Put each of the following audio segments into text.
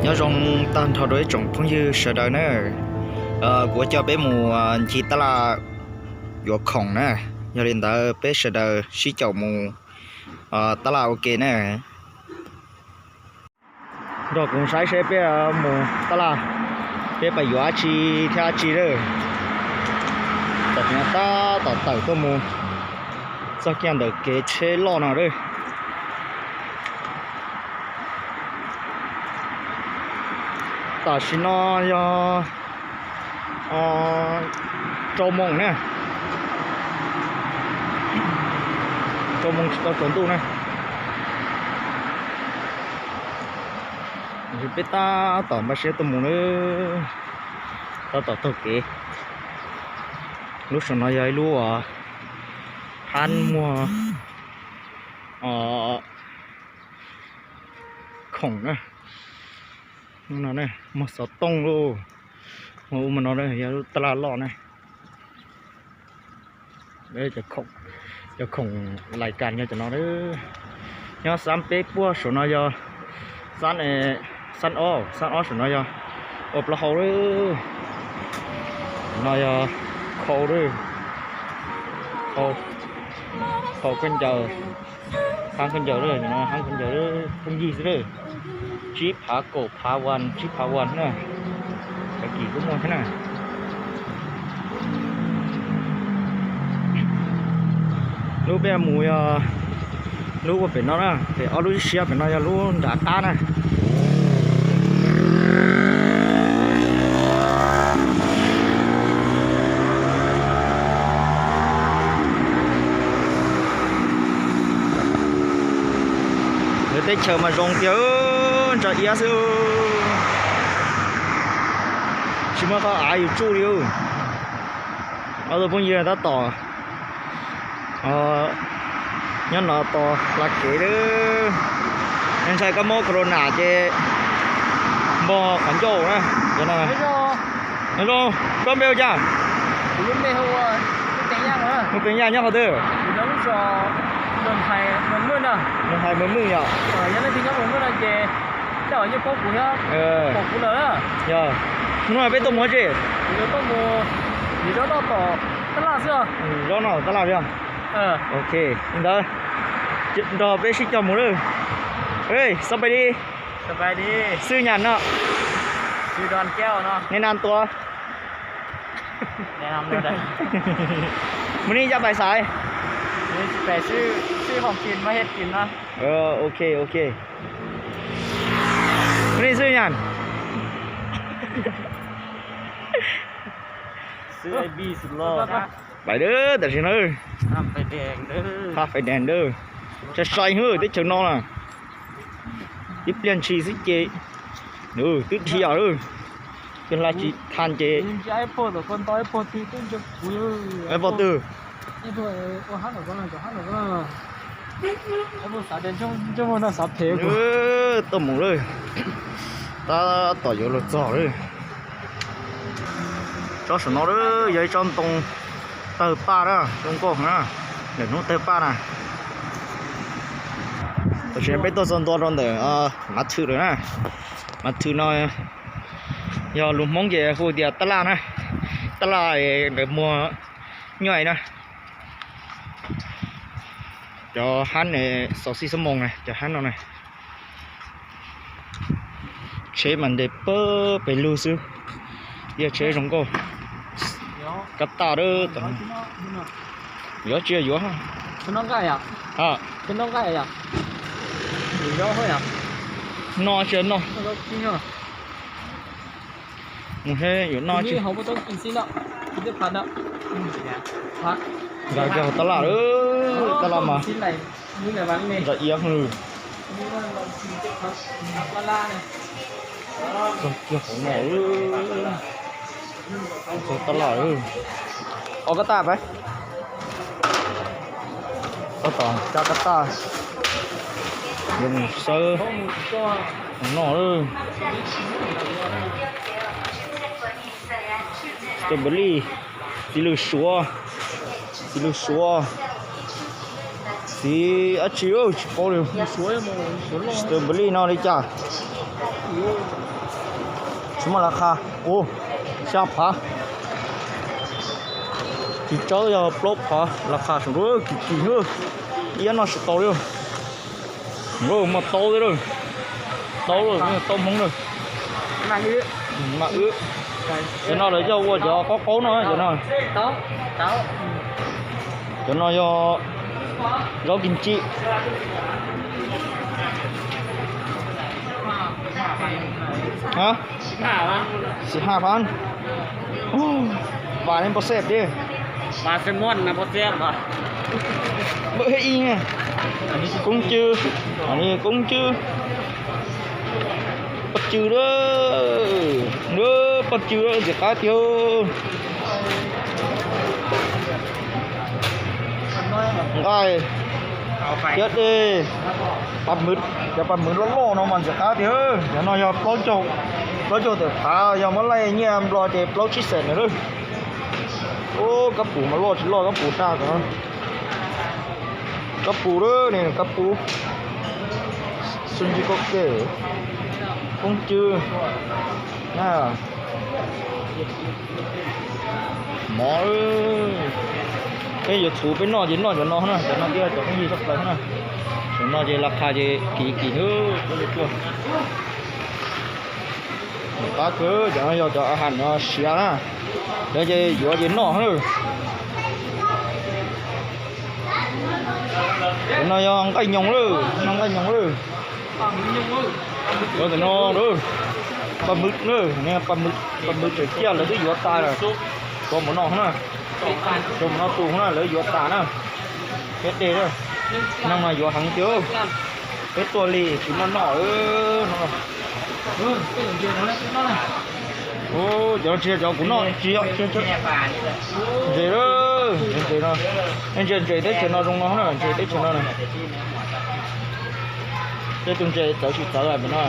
Nyob zoo tag nrho rau ib tsoom phooj ywg sawv daws na. Kuv yuav coj peb mus ncig tab laj yuav khoom na. Yog li ntawd peb sawv daws sib caum mus tab laj ua ke na. Nrog kuv saib seb peb mus tab laj, peb pais yuav dab tsi thiab dab tsi lawm. Tam sim no tab tom tawm tuaj mus txog kiag ntawm kev tsheb loj no lawm. Tam sim no yog rau moos na, rau moos tsis tau tsaus ntuj na. Peb tab tom npaj siab tuaj mus na, tab tom taug kev. Lub saum no yog ib lub hab muag khoom na. Muag xov tooj lauj, muag ub muag no yog lub tab laj loj na. Cov khoom lais kas nyob cov no, nyob xab peb puag saum no yog xab ob, xab ob saum no yog ua plaub hau lawm. No yog khau lawm, khau khaub ncaws, hab khaub ncaws lawm, hab khaub ncaws lawm, pheej yig xwb lawm. Tsib phav kaum phav vas, tsib phav vas na, tag kis kuj muaj thiab na. Lub peb mus yog lub ua pem no na, pem ob lub siab pem no yog lub nram qab na. Lawv teb chaws mas zoo tiag, ntsa iab xwb, tsis muaj qhov av yus tsuj li. Ob tug phooj ywg tab tom nyob no tos hla kev lawm. Ntshai kab mob corona ces npog qhov ncauj na. Nyob zoo, koj npe ua cas? Hu Peev Yaj, nyob qhov twg? Nws hais Mws Mwj yom. Yog, hnub no peb tuaj mus dab tsi? Zaub no tab laj thiab. Ok, li ntawd nrog peb sib cog mus lawm. Xab pais di, xwb nyam no. Nev nam tuas. Mws ni yaj pais xaiv. Ok, ok. Mws ni xwb nyam. Pais lawm tam sim no. Hab fais dees lawm. Sai sai hwb teb chaws no na. Ib pliag ntshis xwb ces twb dhia lawm. Cov hla tsis tha ces pom twg. Tuaj mus lawm, tab tom yuav luag txog lawm. Tsob saum no lawm yog ib tsob ntoo tawg paj na, zoo nkauj na, lawm hnub tawg paj na. Tam sim no peb tuaj txog ntua rau ntawm Mav Thwm lawm na. Mav Thwm no yog lus Hmoob ces hu tias tab laj na, tab laj lawv muag nyuj na. Cov hab ne, xauv xij xab moos na, cov hab no na. Tsheb mas ntes pag pes lug xwb, yog tsheb zoo nkauj. Kab taj, yuav tsis yuav. Noj tsis noj. Mus seb yuav noj tsis. Nkag kiag hauv tab laj, tab laj mas ntsa iab lawm. Txog kiag hauv no, txog tab laj. Ob kab taj pab. Tab tom cab kab taj yuav mus xawb hauv no. Strawberry, txiv lws suav, txiv lws suav, txiv dab tsi tsis paub li. Strawberry no li cas? Muaj las qha, ua, xya phav. Txiv tsawb yog plaub phav, las qha saum nruab kim kim xwb. Iab noj tsis tau li. Muaj taub thiab lawm. Taub lawm, taub Hmoob lawm. Mas wb, cov no lawv yog ua cov qaub qaub no, cov no. Cov no yog zaub kim chim. Xim haj phav. Vas nej pob xeb dib. Koob cw, koob cw. Paj cw lawm, paj cw lawm, ntxim qab tiag. Nqaij thiab dej, paj mwv, cov paj mwv loj loj no mas ntxim qab tiag. Cov no yog plaub caug, plaub caug tawm phav, yog muab laij nyiaj Nplog ces plaub tsib xees na lawm. Ub, kab pum mas loj tsis loj kab pum tag ko. Kab pum lawm ne, kab pum. Xu ncig koj ke, koob cw na. Mov, peb yuav txhuv peb noj ces noj cov no na, cov no thiaj cov phooj ywg tshaj plaws na. Cov no ces las qha ces kim kim xwb. Qab kawg, cov no yog cov a has no siav na. Cov ces yuav ces noj na. Cov no yog nqaij nyoos lawm, no nqaij nyoos lawm. Cov ntawm no, paj mwv, paj mwv tseem ciaj lawv twb yuav tas lawm. Tso mus noj na, tso mus noj tus na, lawv yuav tas na. Peb dej, neeg no yuav heev tiag. Peb tuaj li tsis muaj noj no. Cov no tsis yog cov kuv noj, tsis yog, ntses, ntses no, ntses, ntses teb chaws no zoo no na, ntses teb chaws no na. Tej tus ntses txawv tsis txawv lawm no.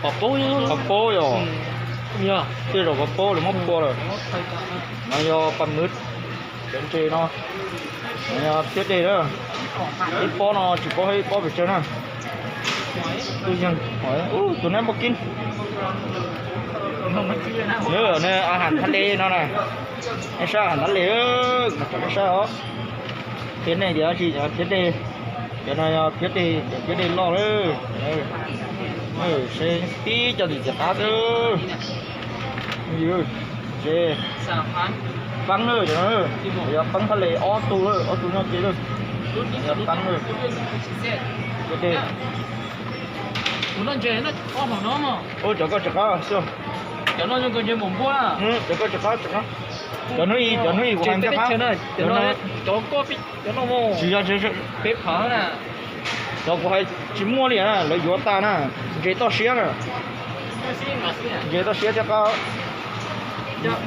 Pov paub yom, tej zaum pov paub lawv muab phua lawm. No yog paj mwv, cov ntses no, no yog thiab dej na. Ib pob no tsis paub ib pob pes tsawg na. Tus yeeg, tus nab npau kib. A has thab le no na. Nej saib a has thab le, kom nej saib os. Thiab nej tias tsis thiab dej. Cov no yog thiab dej, cov thiab dej loj lawm. Seb tib co ntxim qab xwb. Ces peeb lawm, cov no yog peeb thab le ob tug lawm, ob tug nyob ke lawm. Yog peeb lawm. Thiab dej. Ua cov koj tsis qab xwb. Cov koj tsis qab, cov hnub ib, cov hnub ib kuv hais ncaj qab. Tsis yog, cov kuv hais tsis muaj li na, lawv yuav tas na. Ntses toj siab na. Ntses toj siab thiab qab.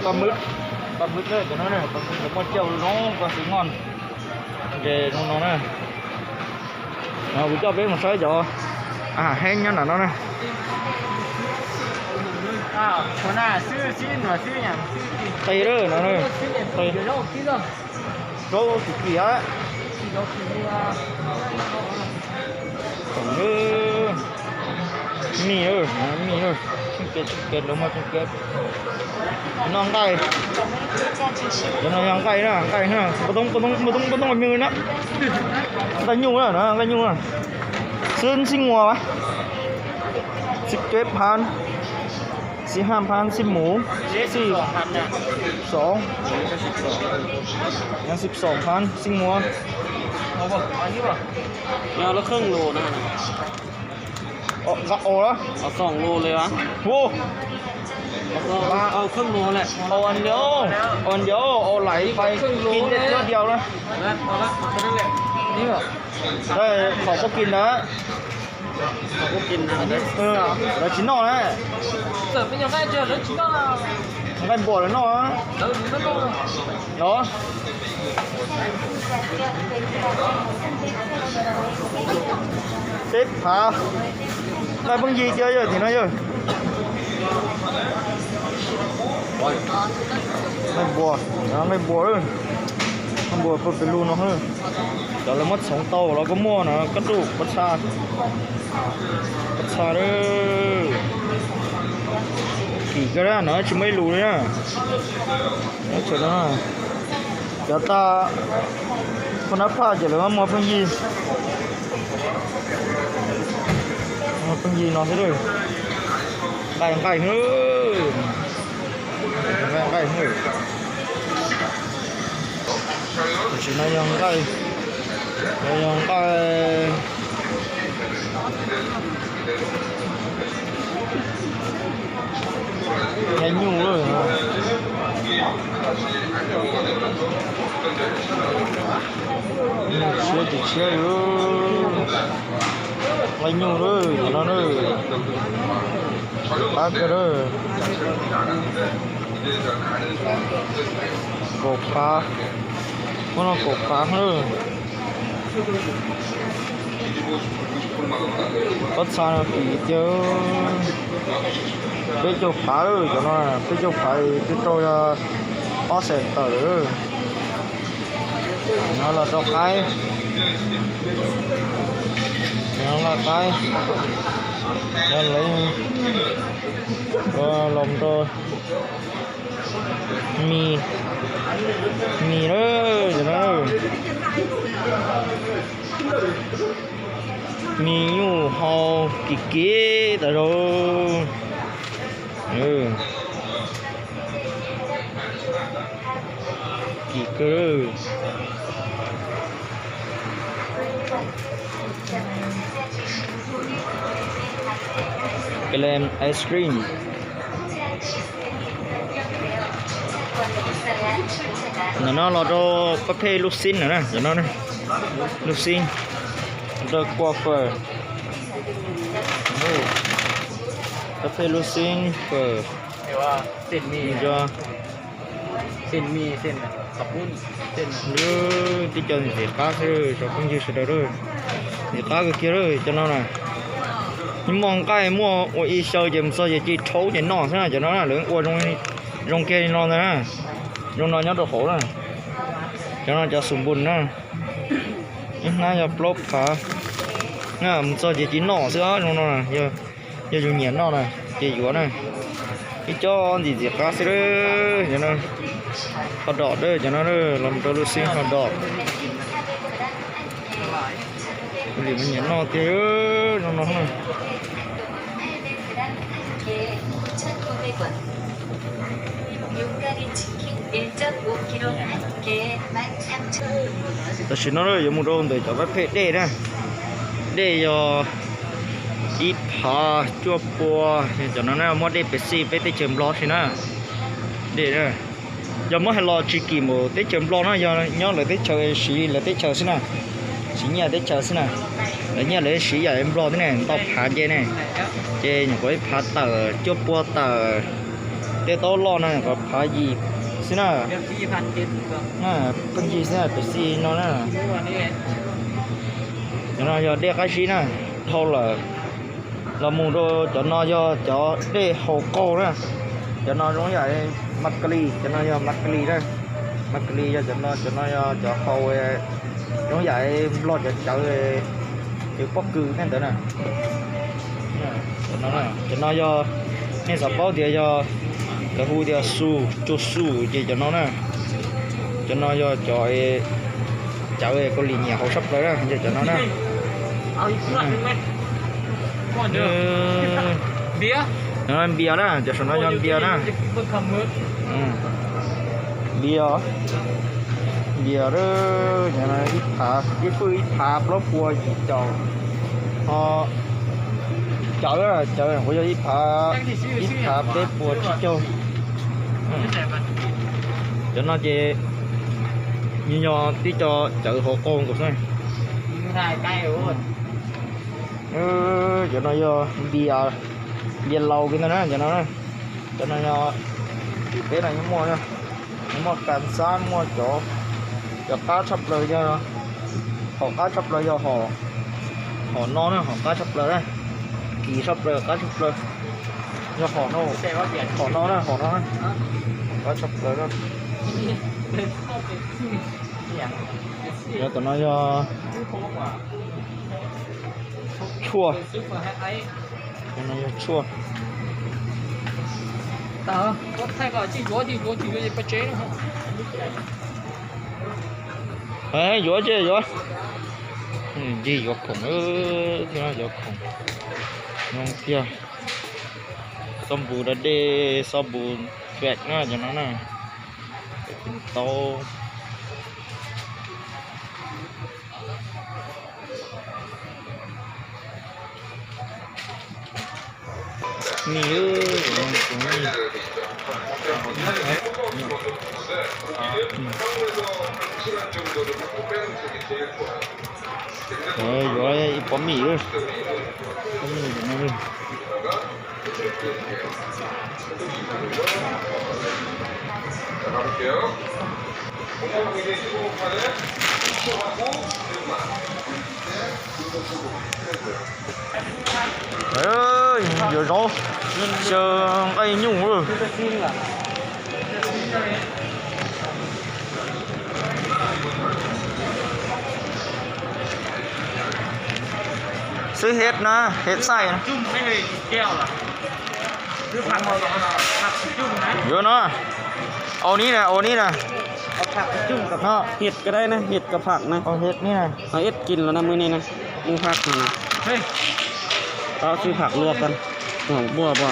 Paj mwv, paj mwv, cov no, paj mwv muaj cauj zoo, paj xwb noj. Ntses zoo no na. Kuv coj peb mus saib cov a has heeb nyob nram no na. Qe lawm no, zaub tsis kim a. Mij, mij, tsheej kev, tsheej kev, lawv muaj tsheej kev. No nqaij, cov no yog nqaij na, nqaij na, npua toob, npua toob, npua toob, npua toob, nqaij nyuj na, nqaij nyuj na. Xib, xib nguas, xib keb phan, xib haj phan, xib muv, xib xoom, xib xoom phan, xib nguas. Nqa os, os ntiav, os laiv pais kis tej tiab diaus na. Qhov puab kis ntawd. Lawv tsis noj na. Nqaij npua lawv noj. Los, peb phav. Nqaij pheej yig tiag yawg tim no yawg. Nqaij npua, nqaij npua, nqaij npua pw pes lug no. Cov lawv muab txhoov tau los kuj muaj no, kab duj, pob txha, pob txha lawm. Kim kawg na, no tsis muaj ib lus li na. Cov tag, poj nab phaj ces lawv muag pheej yig, muag pheej yig no xwb. Nqaij nqaij, nqaij nqaij. Tam sim no yog nqaij, yog nqaij, nqaij nyuj lawm. Nyuj tshiab tus tshiab li, nqaij nyuj lawm no na. Pab kawg lawm. Kaum phav, muab no kaum phav lawm. Pob txha no kim tiag, peb caug phav lawm cov no, peb caug phav twb tau yog ob xees tawm lawm. No los rau qaib, no los qaib, yog lawv los rau mis, mis na, cov no, mis nyuj hau kim kim tas zog. Kim kawg. Glam ice cream. Ntawm no los rau pab phej lub xib na, cov no lub xib, rau kua fawm, pab phej lub xib fawm. Tib co ntxiv qab xwb, tsoom phooj ywg sawv daws, ntxiv qab kawg kiag lawm cov no na. Muaj nqaij muaj ua ib xyaw ces mus txog ces ci rhaub ces noj xwb na, cov no na lawv ua zoo kiag li no ntag na. Zoo no nyob rau hauv na. Cov no cov xum npun na. Ib hnab yog plaub phav na, mus txog ces ci noj xwb zoo no. Yog yus nyiam noj na ces yuav na. Ib co ntxiv ntxiv qab xwb, cov no hot dog, cov no los rau lub xib hot dog. Lim nyiam noj tiag zoo no. Tam sim no yuav mus rau ntawm cov pab phej dej na. Dej yog ib phav cuaj pua, cov no na muaj dej Pepsi peb teb chaws Nplog xwb na. Dej, yog muab hais los tsis kim mus teb chaws Nplog na, yog nyob lawv teb chaws siv lawv teb chaws xwb na, siv nyiaj teb chaws xwb na. Lawv nyiaj lawv siv yam Nplog thiab ne, ntau phav nce ne, ces nyuam qhuav ib phav tawm cuaj pua tawm. Tej taub loj no nyuam qhuav phav yim xwb na. Pheej yig xwb Pepsi no na. Cov no yog dej qab zib na, dhau lawm. Los mus rau cov no yog cov dej haus qaug na. Cov no zoo yam Makgelis, cov no yog Makgelis na. Makgelis yog cov no, cov no yog cov haus zoo yam Nplog cov cawv, cawv pob kws tej ntawd na. Cov no yog, nej xav paub tias yog lawv hu tias xus, tsuas xus ces cov no na. Cov no yog cov cawv Kaus Lim nyiam haus tshaj plaws na, yog cov no na. Npias na, cov saum no yog npias na. Npias, npias, ib phav, ib pwj ib phav plaub pua yim caum. Ho cawv, cawv kuj yog ib phav, ib phav peb puas tsib caug. Cov no ces nws yog tib co cawv haus qaug nkaus xwb. Cov no yog npias, npias laus kiag ntag na cov no. Cov no yog tim peb no yeej muaj, yeej muaj kas xab, muaj cov, cov qab tshaj plaws yog, hom qab tshaj plaws yog hom no na, hom qab tshaj plaws na, kim tshaj plaws qab tshaj plaws yog hom no, hom no na, hom no na, hom qab tshaj plaws na. Yog tom no yog tshuaj, tom no yog tshuaj. Yuav ces yuav, ncig yuav khoom, yuav khoom zoo tiag. Xob npus da dej, xob npus vem na cov no na. Tau. Yuav ib pob mim lawm. Yuav zaub, xyaw nqaij nyuj lawm. Xwb hetv na, hetv xaij. Yuav no, ua nib na, ua nib na. Hetv ko dai na, hetv ko pham na. Hetv nib na. Ua hetv kis los na, muaj nib na, muaj pham no na. Tau xwb pham luaj kan, muaj npuaj pom.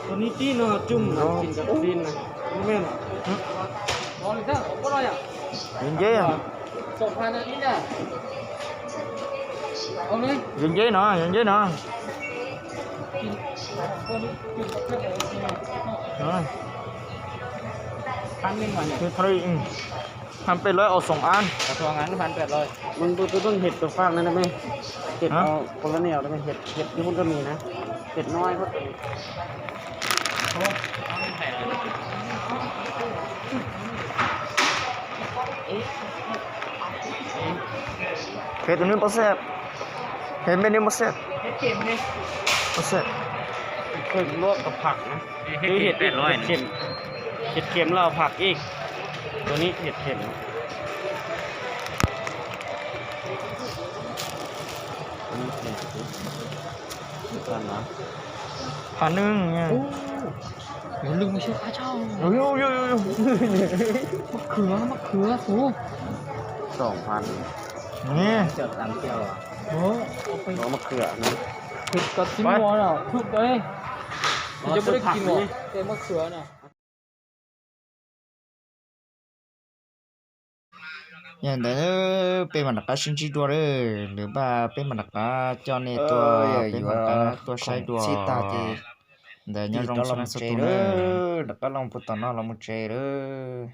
Tus nib tib no coj mus kis cov tin na, me. Yuav nceb, yuav nceb no, yuav nceb no. Phan peb lawv au xoom ab. Mej pheej hetv tus pham na, hetv au pos lab niam, hetv yub ko mis na, hetv no. Hetv tus nib pob xej, hetv mej nib pob xej, pob xej. Hetv luaj ko pham na. Hetv kheem los pham ib, tus nib hetv kheem. Pham neeg. Maj khwm, maj khwm. Xoom pham. Maj khwm na. Khwm ko txiv muag na, khwm ko. Maj khwm na. Yog li ntawd peb mam rov qab sib ntsib dua lawm, lwm npaj peb mam rov qab coj nej tuaj, peb mam rov qab tuaj saib dua. Ntawd nyob zoo txhua tus na. Rov qab los puag tom no los mus tsev lawm.